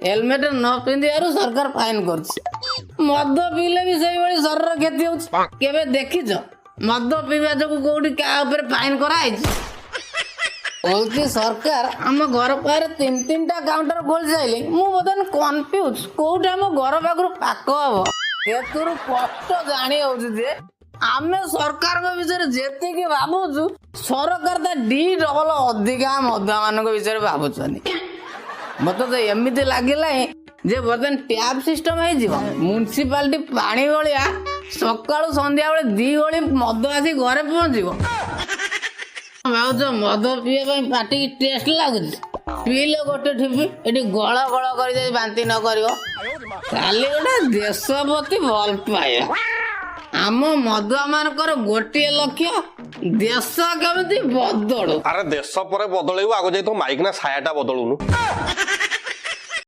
Helmet ନ ପିନ୍ଧିବାରୁ ସରକାର fine କରୁଛି। ମଦ ପିଇଲେ ବି ସେଇଭଳି ଶରୀର କ୍ଷତି ହଉଛି। କେବେ ଦେଖିଛ, ମଦ ପିଇବା ଯୋଗୁ କୋଉଠି କାହା ଉପରେ ଫାଇନ କରାହେଇଛି? କହୁଛି ସରକାର ଆମ ଘର ପାଖରେ ତିନି ତିନିଟା କାଉଣ୍ଟର ଖୋଲି ସାରିଲେ। ମୁଁ ବର୍ତ୍ତମାନ କନଫ୍ୟୁଜ, କୋଉଠି ଆମ ଘର ପାଖରୁ ପାଖ ହବ। ଏଥିରୁ ସ୍ପଷ୍ଟ ଜାଣି ହଉଛି ଯେ ଆମେ ସରକାରଙ୍କ ବିଷୟରେ ଯେତିକି ଭାବୁଛୁ, ସରକାର ତା ଦି ଡବଲ ଅଧିକା ମଦୁଆ ମାନଙ୍କ ବିଷୟରେ ଭାବୁଛନ୍ତି। ମତେ ତ ଏମିତି ଲାଗିଲାଣି ଯେ ବର୍ତ୍ତମାନ ଟ୍ୟାପ୍ ସିଷ୍ଟମ ହେଇଯିବ, ମ୍ୟୁନିସିପାଲିଟି ପାଣି ଭଳିଆ ସକାଳୁ ସନ୍ଧ୍ୟାବେଳେ ଦି ଓଳି ମଦ ଆସି ଘରେ ପହଞ୍ଚିବ। ଭାବୁଛ ମଦ ପିଇବା ପାଇଁ ପାଟିକି ଟେଷ୍ଟ ଲାଗୁଛି? ପିଇଲେ ଗୋଟେ ଠିପି, ଏଠି ଗଳ ଗଳ କରି ଯଦି ବାନ୍ତି ନ କରିବ। କାଲି ଗୋଟେ ଦେଶ ପ୍ରତି ଭଲ ପାଇବା। ଆମ ମଦୁଆ ମାନଙ୍କର ଗୋଟିଏ ଲକ୍ଷ୍ୟ, ଦେଶ କେମିତି ବଦଳୁ। ଆରେ, ଦେଶ ପରେ ବଦଳେଇବୁ, ଆଗ ଯାଇ ତୋ ମାଇକିନା ସାୟାଟା ବଦଳୁନୁ।